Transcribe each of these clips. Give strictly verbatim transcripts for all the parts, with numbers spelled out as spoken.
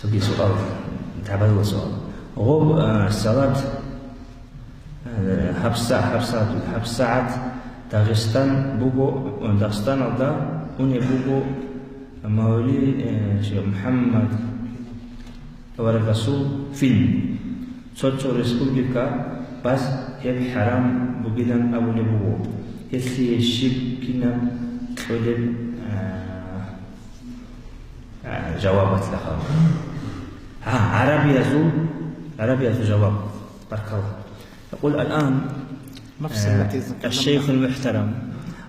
Цоги суал, тӀабала суал. Гъоб, а, салат, а, гьабса-, гьабсагӀат, гьабсагӀат Дагъистан буго, Дагъистаналда унеб буго Мавли-, э, чи, МухӀаммад ва Расул фильм. Цо-цо республика баз гьеб хӀарам бугилан абулеб буго. Гьелъие щиб кинаб кьолеб, а, А, жаваб батила хабар. А, гӀарабиязул, гӀарабиязул жаваб. Баркалла. يقول الآن، نفس آه، التي ذكرنا. الشيخ المحترم،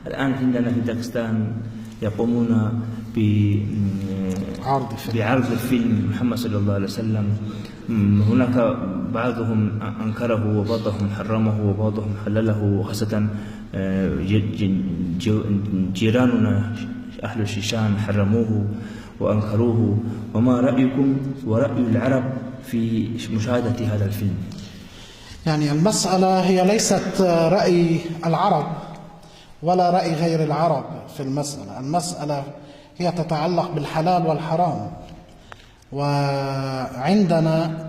الآن عندنا في داغستان يقومون ب-، عرض فيلم. بعرض فيلم محمد صلى الله عليه وسلم. م، هناك بعضهم أنكره وبعضهم حرمه وبعضهم حلله، وخاصة، آه، ج-، ج-، ج-، جيراننا أهل الشيشان حرموه وأنكروه، وما رأيكم ورأي العرب في مشاهدة هذا الفيلم؟ يعني المسألة هي ليست رأي العرب ولا رأي غير العرب في المسألة. المسألة هي تتعلق بالحلال والحرام، وعندنا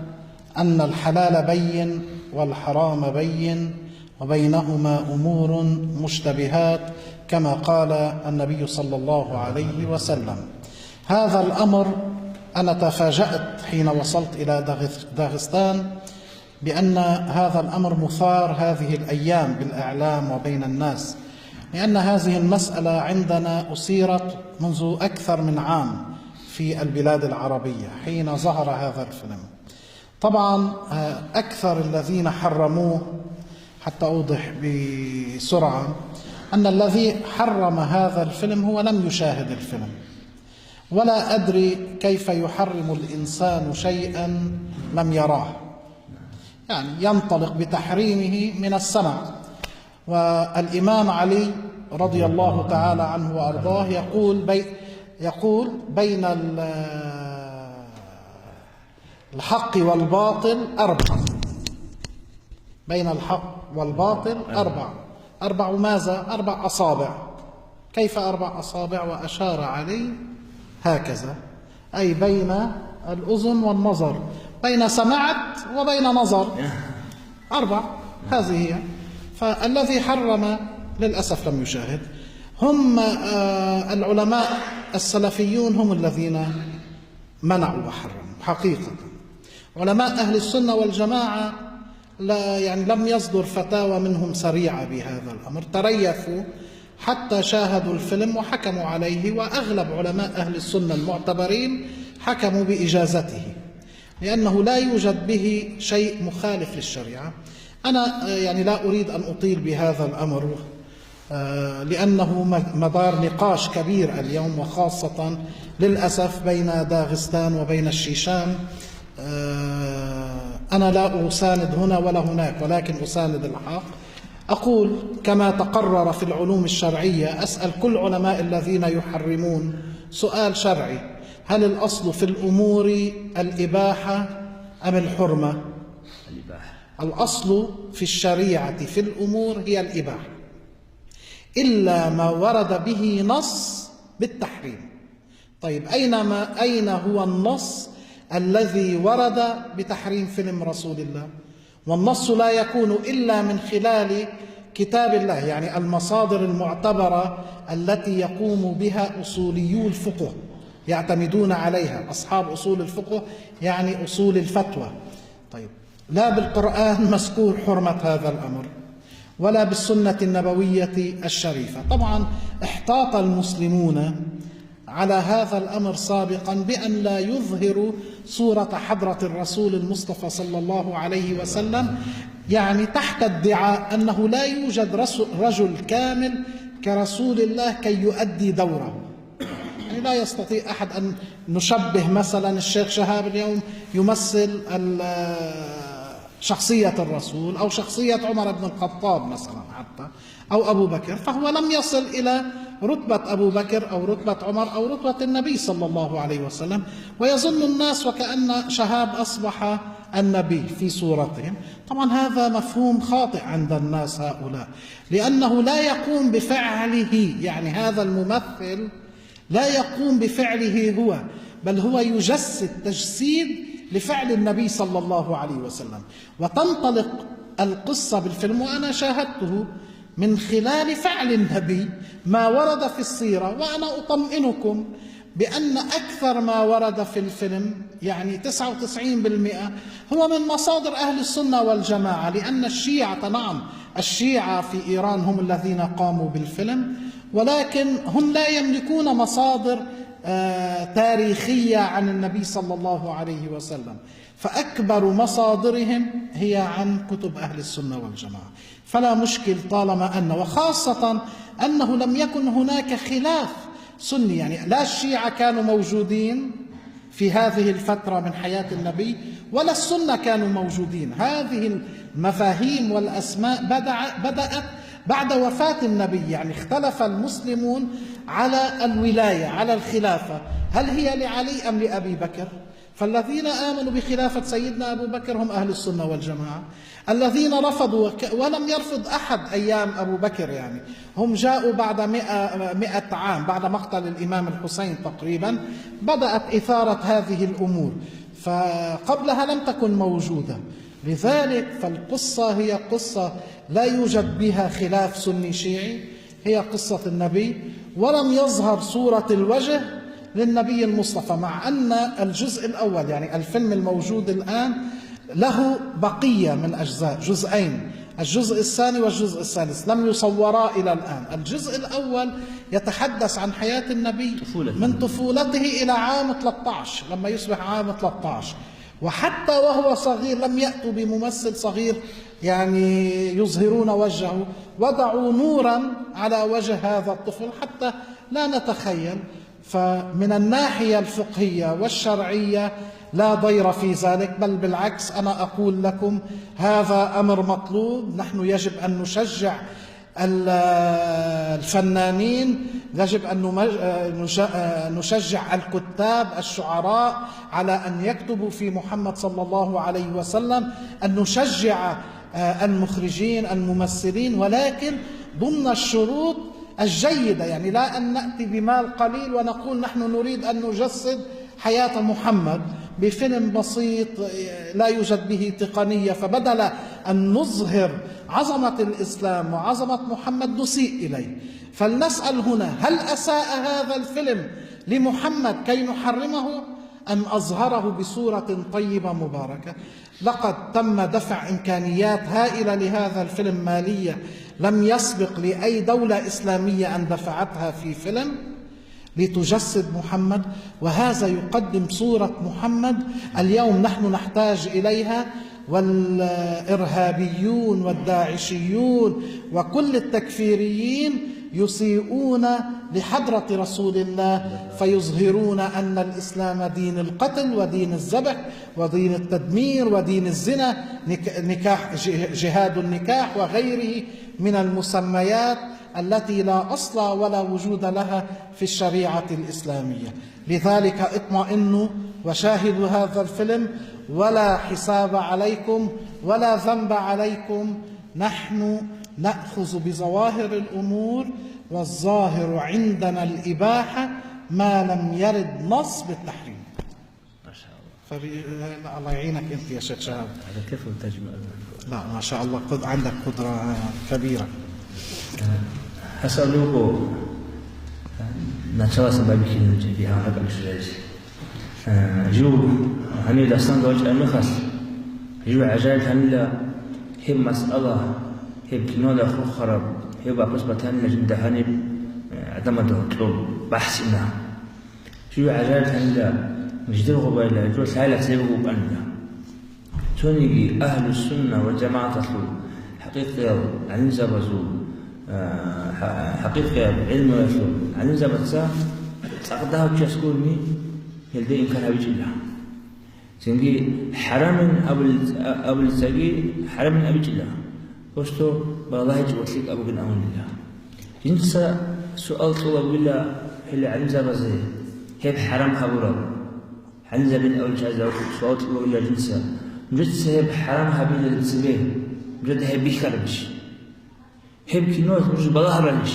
أن الحلال بين والحرام بين، وبينهما أمور مشتبهات، كما قال النبي صلى الله عليه وسلم. هذا الأمر أنا تفاجأت حين وصلت إلى داغ-، داغستان بأن هذا الأمر مثار هذه الأيام بالإعلام وبين الناس، لأن هذه المسألة عندنا أثيرت منذ أكثر من عام في البلاد العربية حين ظهر هذا الفيلم. طبعًا، آه، أكثر الذين حرموه، حتى أوضح بسرعة، أن الذي حرم هذا الفيلم هو لم يشاهد الفيلم، ولا أدري كيف يحرم الإنسان شيئا لم يراه، يعني ينطلق بتحريمه من السمع. والإمام علي رضي الله تعالى عنه وأرضاه يقول بي-، يقول: بين ال-، الحق والباطل أربع. بين الحق والباطل أربع. أربع ماذا؟ أربع أصابع. كيف أربع أصابع؟ وأشار علي هكذا، أي بين الأذن والنظر، بين سمعت وبين نظر. أربع. هذه هي. فالذي حرم للأسف لم يشاهد. هم، آه، العلماء السلفيون هم الذين منعوا وحرموا حقيقة. علماء أهل السنة والجماعة لا، يعني، لم يصدر فتاوى منهم سريعة بهذا الأمر، تريثوا حتى شاهدوا الفيلم وحكموا عليه، وأغلب علماء أهل السنة المعتبرين حكموا بإجازته، لأنه لا يوجد به شيء مخالف للشريعة. أنا، آه، يعني، لا أريد أن أطيل بهذا الأمر، آه، لأنه م-، مدار نقاش كبير اليوم، وخاصة للأسف بين داغستان وبين الشيشان. آه، أنا لا أساند هنا ولا هناك، ولكن أساند الحق. أقول كما تقرر في العلوم الشرعية، أسأل كل علماء الذين يحرمون سؤال شرعي: هل الأصل في الأمور الإباحة أم الحرمة؟ الإباحة. الأصل في الشريعة في الأمور هي الإباحة، إلا ما ورد به نص بالتحريم. طيب، أين ما، أين هو النص الذي ورد بتحريم فيلم رسول الله؟ والنص لا يكون إلا من خلال كتاب الله، يعني المصادر المعتبرة التي يقوم بها أصوليو الفقه، يعتمدون عليها أصحاب أصول الفقه، يعني أصول الفتوى. طيب، لا بالقرآن مذكور حرمة هذا الأمر، ولا بالسنة النبوية الشريفة. طبعًا، احتاط المسلمون على هذا الأمر سابقًا بأن لا يظهروا صورة حضرة الرسول المصطفى صلى الله عليه وسلم، يعني، تحت ادعاء أنه لا يوجد رسو-، رجل كامل كرسول الله كي يؤدي دوره. يعني، لا يستطيع أحد أن نشبه مثلًا الشيخ شهاب اليوم يمثل ال-، شخصية الرسول أو شخصية عمر بن الخطاب مثلًا حتى، أو أبو بكر، فهو لم يصل إلى رتبة أبو بكر أو رتبة عمر أو رتبة النبي صلى الله عليه وسلم، ويظن الناس وكأن شهاب أصبح النبي في صورتهم. طبعًا، هذا مفهوم خاطئ عند الناس هؤلاء، لأنه لا يقوم بفعله، يعني، هذا الممثل لا يقوم بفعله هو، بل هو يجسد تجسيد لفعل النبي صلى الله عليه وسلم. وتنطلق القصة بالفيلم، وأنا شاهدته من خلال فعل النبي ما ورد في السيرة، وأنا أطمئنكم بأن أكثر ما ورد في الفيلم، يعني تسعة وتسعين بالمئة، هو من مصادر أهل السنة والجماعة، لأن الشيعة، نعم، الشيعة في إيران هم الذين قاموا بالفيلم، ولكن هم لا يملكون مصادر، آه، تاريخية عن النبي صلى الله عليه وسلم، فأكبر مصادرهم هي عن كتب أهل السنة والجماعة. فلا مشكل طالما أن، وخاصة أنه لم يكن هناك خلاف سني، يعني لا الشيعة كانوا موجودين في هذه الفترة من حياة النبي، ولا السنة كانوا موجودين. هذه المفاهيم والأسماء بدع-، بدأت بعد وفاة النبي، يعني اختلف المسلمون على الولاية، على الخلافة، هل هي لعلي أم لأبي بكر؟ فالذين آمنوا بخلافة سيدنا أبو بكر هم أهل السنة والجماعة. الذين رفضوا، وك-، ولم يرفض أحد أيام أبو بكر، يعني هم جاءوا بعد مئة، مئة عام، بعد مقتل الإمام الحسين تقريبًا بدأت إثارة هذه الأمور، فقبلها لم تكن موجودة. لذلك فالقصة هي قصة لا يوجد بها خلاف سني شيعي، هي قصة النبي، ولم يظهر صورة الوجه للنبي المصطفى، مع أن الجزء الأول، يعني الفيلم الموجود الآن، له بقية من أجزاء، جزئين، الجزء الثاني والجزء الثالث لم يصورا إلى الآن. الجزء الأول يتحدث عن حياة النبي طفولة. من طفولته إلى عام ثلاثة عشر، لما يصبح عام ثلاثة عشر، وحتى وهو صغير لم يأتوا بممثل صغير يعني يظهرون وجهه، وضعوا نورا على وجه هذا الطفل حتى لا نتخيل. فمن الناحية الفقهية والشرعية لا ضير في ذلك، بل بالعكس، أنا أقول لكم هذا أمر مطلوب. نحن يجب أن نشجع ال-، الفنانين، يجب أن نمج-، نش-، نشجع الكتاب، الشعراء، على أن يكتبوا في محمد صلى الله عليه وسلم، أن نشجع، آه، المخرجين، الممثلين، ولكن ضمن الشروط الجيدة، يعني لا أن نأتي بمال قليل ونقول نحن نريد أن نجسد حياة محمد بفيلم بسيط، آه، لا يوجد به تقنية، فبدل أن نظهر عظمة الإسلام وعظمة محمد نسيء إليه. فلنسأل هنا، هل أساء هذا الفيلم لمحمد كي نحرمه، أم أظهره بصورة طيبة مباركة؟ لقد تم دفع إمكانيات هائلة لهذا الفيلم مالية لم يسبق لأي دولة إسلامية أن دفعتها في فيلم لتجسد محمد، وهذا يقدم صورة محمد اليوم نحن نحتاج إليها، والإرهابيون والداعشيون وكل التكفيريين يسيئون لحضرة رسول الله، فيظهرون أن الإسلام دين القتل ودين الذبح ودين التدمير ودين الزنا، نك-، نكاح، ج-، جهاد النكاح وغيره من المسميات التي لا أصل ولا وجود لها في الشريعة الإسلامية. لذلك اطمئنوا وشاهدوا هذا الفيلم، ولا حساب عليكم ولا ذنب عليكم. نحن نأخذ بظواهر الأمور، والظاهر عندنا الإباحة ما لم يرد نص بالتحريم. ما شاء الله. فبي-، الله يعينك أنت يا شيخ شهاب. هذا كيف تجمع؟ لا، ما شاء الله، قد-، عندك قدرة كبيرة. هسألوكو начало сабабихин жеги гьанаб шурайс. Жив гьанив дасан гавч амихас, жив гӀажаиб гьанила гьеб масъала, гьеб кинода хурхараб, гьеб вопрос батанила жинда гьаниб гӀадамазда гьоркьоб бахӀсина. Жив гӀажаиб гьанила, жидер гъубайла, жив лъайла цебе вукӀанила. Цониги Агьлу-сунна ва жамагӀаталъул хӀакъикъиял гӀалимзабазул, а, хӀа-, хӀакъикъиял гӀилмуялъул гӀалимзабаца цӀакъ дагьав чияс гурони гьелде инкар гьабичӀила. Цинги хӀарамин абулел-, а-, абулецаги хӀарамин абичӀила. Просто балагьичӀого лъикӀаб бугин абунила. Жинца суал кьула бугила гьеле гӀалимзабазе, гьеб хӀарам гьабураб. ГӀалимзабин абулел чагӀазда суал кьула бугила жинца, нужеца гьеб хӀарам гьабилеб цебе, нужеда гьеб бихьарабищ? Гьеб киноялъ нуж балагьаралищ?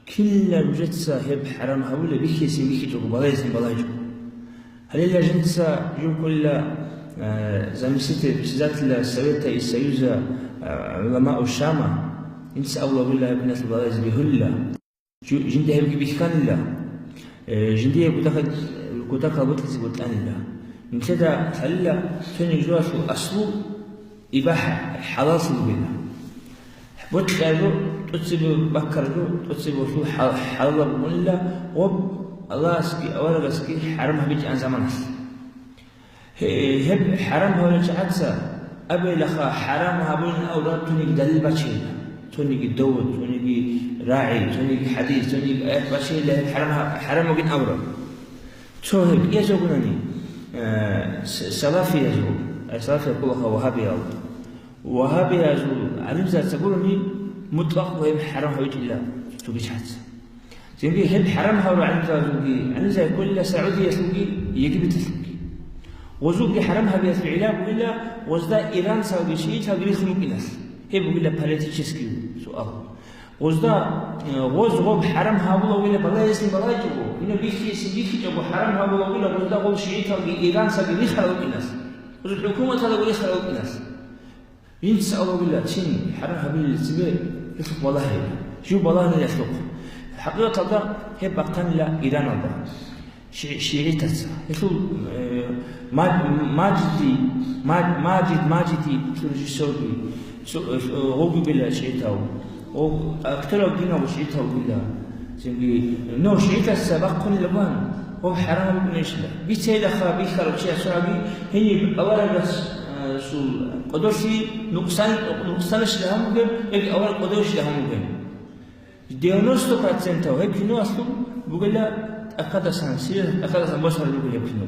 Кила нужеца гьеб хӀарам гьабулеб бихьесин бихьичӀого, балагьесин балагьичӀого. Гьалила жинца жив кколила, э, заместитель председателя Совета и Союза, э, гӀуламаъу Шама, жинца абула вугила гьаб киналъул балагьизе бегьулила. Жу-, жинда гьебги бихьанила, э, жиндие гудахъ-, гудахъал бокьизе бутӀанила. Нилъеда лъалила цониги жоялъул аслу ибахӀа, хӀалаллъи бугила. Бокьараб, тӀоцебе баккараб, тӀоцебе гъолъул хӀал-, хӀалалаб букӀунила, гъоб Аллагьасги аварагасги хӀарам гьабичӀебгӀан заманалъ. Гье-, гьеб хӀарам гьавурав чагӀаца абейилаха, хӀарам гьабун авураб цониги далил бачейила, цониги довод, цониги рагӀи, цониги хӀадис, цониги аят бачейила гьеб хӀарам гьа-, хӀарам бугин авураб. Цо гьеб кӀиязулгунани, э, с-, салафиязул, э, салафиял кколаха вагьабиял. Вагьабиязул гӀалимзаца гурони, мутӀлакъго гьеб хӀарам гьавичӀила цоги чагӀаца. Цинги гьеб хӀарам гьавурал гӀалимзазулги, гӀалимзаби кколила СагӀудиялъулги Египеталъулги. Гъозулги хӀарам гьабиялъул гӀилла бугила гъозда иранцалги шииталги рихун рукӀиналъ. Гьеб бугила политический суал. Гъозда, э, гъоз гъоб хӀарам гьабула вугила балагьесин балайчӀого, гьинаб бихьиесин бихьичӀого хӀарам гьабула вугила гъозда гъол шииталги иранцалги рихарал рукӀиналъ. Гъозул хӀукуматалдаго рихарал рукӀиналъ. Жинца абула вугила, чин хӀарам гьабилел цебе гьелъухъ балагье, жив балагьанилалъухъ. ХӀакъикъаталда гьеб бахъанила Ираналда ши-, шигӀитаца. Гьелъул, э, Мад-, Маджиди, Мад-, Маджид, Маджиди режиссерги, цо-, э, гъовги била шигӀитав, гъов-, актерал гинав шигӀитав била. Цинги, ну, шигӀитаца бахъунила бан, гъов хӀарам букӀунищила. Бицейилаха бихьарав чиясаги, гьениб аварагас, э, сул кӀодолъи нукъсан-, нукъсанищила гьамугеб, яги авараг кӀодовищила гьамугеб. Девяносто процентов гьеб киноялъул бугила тӀахьадасан, сирер тӀахьадасан босарал руго гьеб кино.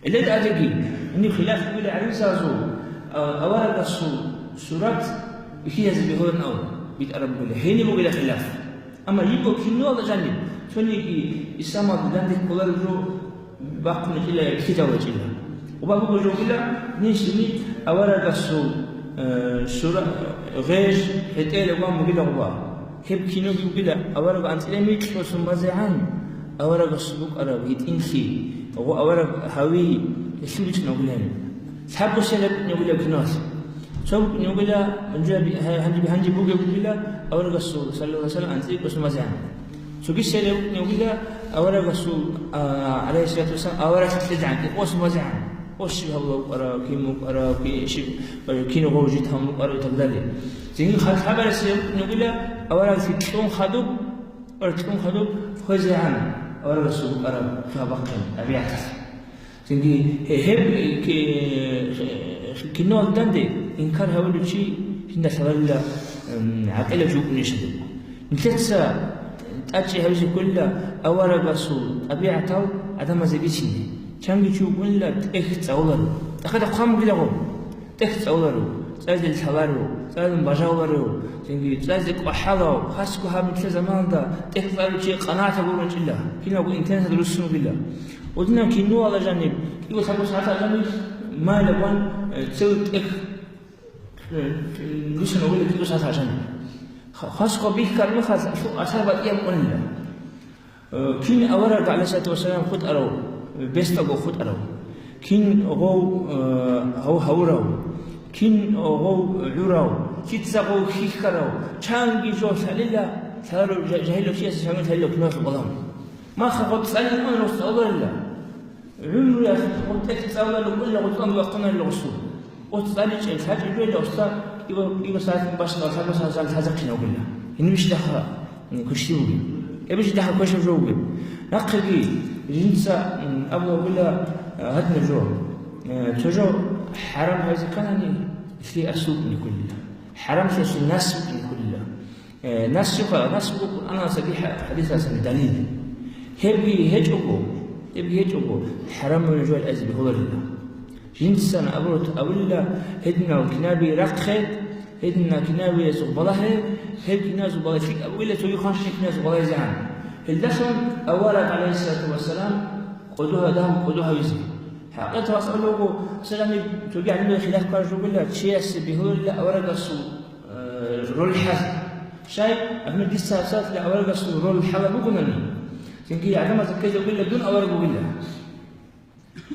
Гьеле тӀадеги, гьениб хилаф бугила гӀалимзазул, а, аварагасул сурат бихьизе бегьулаан абун битӀараб бугила, гьениб бугила хилаф. Амма йибго киноялда жаниб, цониги исламалда данде кколареб жо бахъун гьечӀила, бихьизавуларила. Убаб буго жо бугила, нилъ жини аварагасул, э, сура-, гъеж, хӀетӀел гъван бугила гъуба. Гьеб киноги бугила, авараг анцӀила микьго сун базегӀан, аварагасул букӀараб гьитӀинлъи, гъо-, авараг гьави, гьелъул бицун бугилан. Лъабго серия букӀун бугила киноялъ. Цо букӀун бугила, гьанже би-, гьа-, гьанже, гьанже бугеб бугила, аварагасул, саллаллагьу гӀалайгьи ва саллам, анцӀила кӀосун базегӀан. Цоги серия букӀун бугила, аварагасул, а, гӀалайгьиссалату вассалам, аварагасул лъезегӀан, кӀикъосун базегӀан. Ос щиб гьабула вукӀарав, кин вукӀарав, кин щиб, кин гъов жит гьабун вукӀарав и так далее. Цинги хал-, хабарасеб букӀун бугила, аварагасул кьун хадуб, авараг кьун хадуб, хвезегӀан аварагасул букӀараб хабахъин, тӀабигӀаталъ. Цинги гье-, гьеб ки-, киноялда данде инкар гьавулев чи жинда лъаларила, м, гӀакъилав чи вукӀунищали. Нилъеца тӀадчӀи гьавизе кколила аварагасул тӀабигӀатал гӀадамазе бицине. Чанги чи вукӀунила тӀехь цӀалуларев. ТӀахьада хъван бугила гъо. ТӀехь цӀалуларев, цӀазе лъаларев, цӀазе бажавуларев, цинги цӀазе кӀвахӀалав, хасго гьаб нилъер заманалда тӀехь цӀалулев чи къанагӀатаб гурони гьечӀила, киналго интернеталда руссун бугила. Гьединаб киноялда жаниб, кӀиго-лъабго сагӀаталда жаниб, майилаб ван, э, цеве тӀехь, э, э, руссун бугила кӀиго сагӀаталда жаниб. Ха-, хасго бихьараб мехалъ, лъу-, асар батӀияб унила. Э, кин авараг, гӀалайгьиссалату вассалам, хутӀарав, бесдалго хутӀарав? Кин гъов, э, гъов гьавурав? Кин гъов гӀурав? Лъица гъов хьихьарав? Чанги жо лъалила, лъаларев жа-, жагьилав чиясе чанги лъалила киноялъул гъолам. Маха гъоб цӀалин ун рос цӀалуларила. ГӀумруялъ гъоб тӀехь цӀалуларила, кӀулила гъоб цӀалун вахъунарила гъосул. Оц цӀаличӀел лъачӀеб жойила, оста кӀиго, кӀиго сагӀат башха, лъабго сагӀат лъазакъин вугила. Гьенибищ дахъа, м, квешлъи бугеб. Гьебищ дахъа квешаб жо бугеб. Нахъеги жинца, м, абула бугила, а, гьадинаб жо. Э, цо жо хӀарам гьавизе кканани, лъие аслу букӀине кколила. ХӀарамлъиялъул нас букӀине кколила. Э, нас жо-, нас буго Къуръаналдасаги хӀа-, хӀадисалдасаги далил. Гьебги гьечӀого, гьебги гьечӀого, хӀарамаб жоялъ азе бегьуларила. Жинцан абурат абулила, гьединал кинаби рахъе, гьединал кинабиязул балагье, гьеб киназул балагье лъикӀаб бугила, цоги хъанщина киназул балагьизегӀан. Гьелдалъун авараг, гӀалайгьиссалату вассалам, кӀодо гьа-, дагьаб кӀодо гьавизе. ХӀакъикъат вацӀалуго, саламиб цоги гӀалимзабазда хилаф ккараб жо бугила, чиясе бегьуларила аварагасул, э, роль хӀал. Щай, гьанир дица гьабсагӀаталъ аварагасул роль хӀалаб бугонани, цинги гӀадамазда ккезе бугила, дун авараг вугила.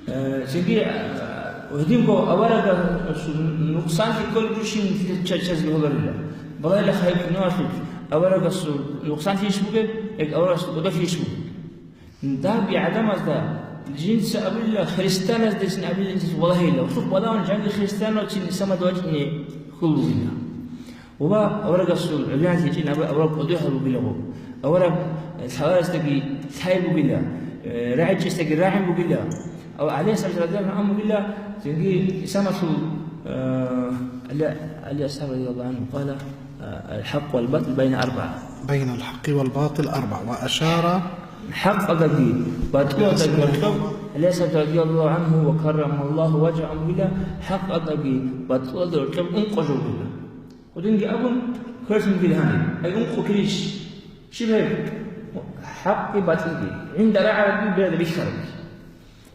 Э, цинги, э, гьединго аварагасул нукъсанлъи кколеб букӀин ча-, чаз бегьуларила. Балагьила хайб киноялъул аварагасул нукъсанлъи иш бугеб, яги аварагасул кӀодолъи иш бугеб. Дагьабги гӀадамазда жинца абулила, христианаздецин абулила, жинца валагьила. Гьелъухъ балагьун жанги христианавцин исламалде вачӀине хьул бугила. Ва аварагасул гӀурбанлъи гьечӀин абураб авараг кӀодо гьаб бугила гъоб. Авараг лъаларасдаги лъай бугила, э, рагӀичӀесдаги рагӀин бугила. Ав ГӀали асхӀаб радияллагьу гӀангьу бугила, цинги исламалъул, э, ГӀали, ГӀали асхӀаб радияллагьу гӀангьу къала, э, «الحق والباطل بين أربعة». بين الحق والباطل أربعة، وأشار. ХӀакъалдаги батӀулалдаги гьоркьоб, ГӀали асхӀаб радияллагьу гӀангьу ва каррамаллагьу важагьагьу бугила, хӀакъалдаги батӀулалда гьоркьоб ункъо жо бугила. Гьединги абун, квешлъун бугила гьаниб. Ай, ункъо килищ? Щиб гьеб? ХӀакъги батӀилги. ГӀинда рагӀараби, берда бихьараби.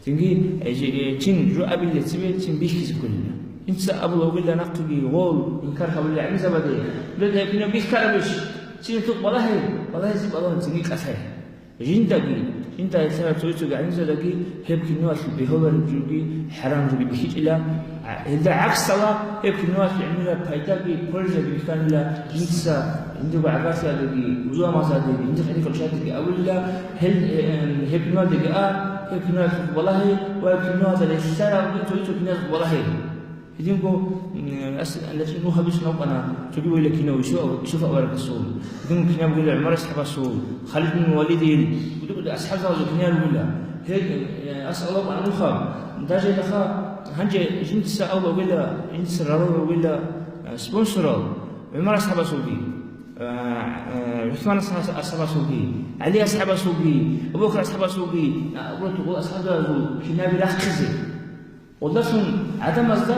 Цинги, э, жи-, э, чин жо абилла цебе, чин бихьизе кколила. Инца абула вугилла нахъеги гъол, инкар гьабулел гӀемерзабаде, берда гьеб кинаб бихьарабищ? Чин тукъ балагье, балагьизе балагьун цинги кӀалъай. Жиндаги, жинда гьелъараб цоги-цоги гӀемерзабадаги гьеб киноялъул бегьулареб жоги хӀарам жоги бихьичӀила, а, гьелда гӀаксала гьеб киноялъул гӀемераб пайдаги пользаги бихьанила, жинца жиндирго гӀагарлъиялдаги, узуамаздаги, жиндир хӀалихьал чагӀадаги абулила, гьел, э, э, гьеб киноялдаги а, гьеб киноялъухъ балагье ва гьеб киноялда релълъаралги цоги-цоги киназухъ балагье. Гьединго, м, ас-, лъикӀ нух гьабичӀун вукӀана цоги войла кино, Исуф, Исуф аварагасул. Гьединго кинаб бугила ГӀумар асхӀабасул, Халид бин Валидил, кӀуди-кӀуди асхӀабзабазул кинаб бугила. Гьел, э, ас алав вукӀана нухаб. Даже дахъа гьанже жинца авлав вугила, жинца ралав вугила, э, спонсорал, ГӀумар асхӀабасулги, э, э, ГӀусман асхӀабас-, асхӀабасулги, ГӀали асхӀабасулги, Абу Бакр асхӀабасулги, э, гъол асхӀабзабазул кинаби рахъизе. Гъолдасан гӀадамазда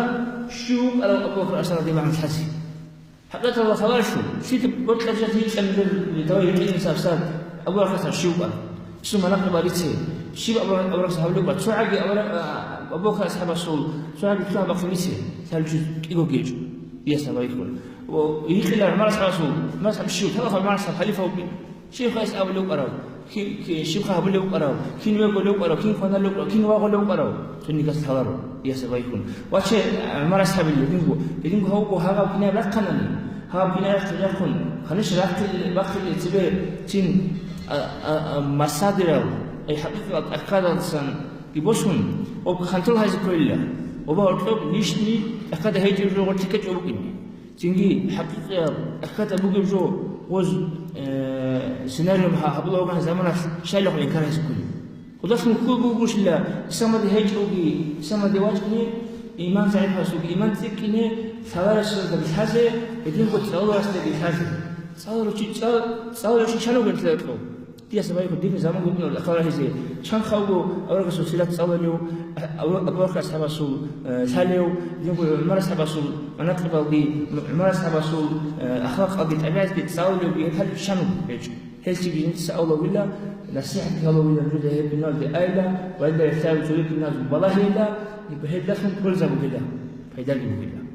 щив вукӀарав Абу Бакр асхӀаб радияллагьу гӀангьу лъазе? ХӀакъикъаталда хабар щун, щиб бокьараб жо гьечӀеб, гьитӀинаб гьесаб сад Абу Бакр асхӀаб щив вукӀарав? Щив манакъибал рице? Щиб Абу, Абу Бакр асхӀаб гьабулеб? Цо гьаги Абу, а, Абу Бакр асхӀабасул, цо гьаги цо гьаб бахъин бице, лъалчи кӀиго гьечӀо, ясабайхъун. Ва гьикъила ГӀумар асхӀабасул, ГӀумар асхӀаб щив, тӀаде ГӀумар асхӀаб халифа вукӀин. Щибха гьес абулев вукӀарав? Кин, кин, щибха гьабулев вукӀарав? Кин вегулев вукӀарав? Кин кваналев вукӀарав? Кин вагъулев вукӀарав? Цо нигас лъаларо, ясабайхъун. Ваче, ГӀумар асхӀабил гьединго, гьединго гьавго гьагъав кинаб рахъанани, гьав кинаб рахъ-, рахъун, гьаниш рахъил-, бахъилел цебе цин, а, а, а, масадирал, ай хӀакъикъат тӀахьазаралдасанги босун, об хантал гьайзе кколила, оба гьоркьоб лишни тӀахьазда гьечӀеб жо гъоркье ккечӀеб букӀин. Цинги хӀакъикъияб тӀахьазда бугеб жо гъоз, э, сценариялъ гьа-, гьабулеб бугеб заманалъ щайилан инкар гьабизе кколеб? Гъодалъун кколеб бугебщинаб, исламалде гьечӀоги, исламалде вачӀине, иман загӀипасулги иман цӀикӀкӀине, лъаларасдаги лъазе, гьединго цӀалуларасдаги лъазе. ЦӀалулев чи, цӀал-, цӀалулев чи чан вугев гьелъул рекьов? Дие, ясабайхъун, дир заман букӀунеб ахал рагьизе, чанха вуго аварагасул сират цӀалулев, Абу, Абу Бакр асхӀабасул, э, лъалев, динго ГӀумар асхӀабасул манакъибалги, ГӀумар асхӀабасул, э, ахлакъалги, тӀабигӀатги цӀалулевги гьеб хӀал чан вуго гьечӀо. Гьел чиги жинца авлавила, насихӀат гьалавила, нужеда гьеб киналде айла, ва илла гьелъаби цоги киназул балагьейила, гьеб гьелдалъун польза бугила, пайдаги бугила.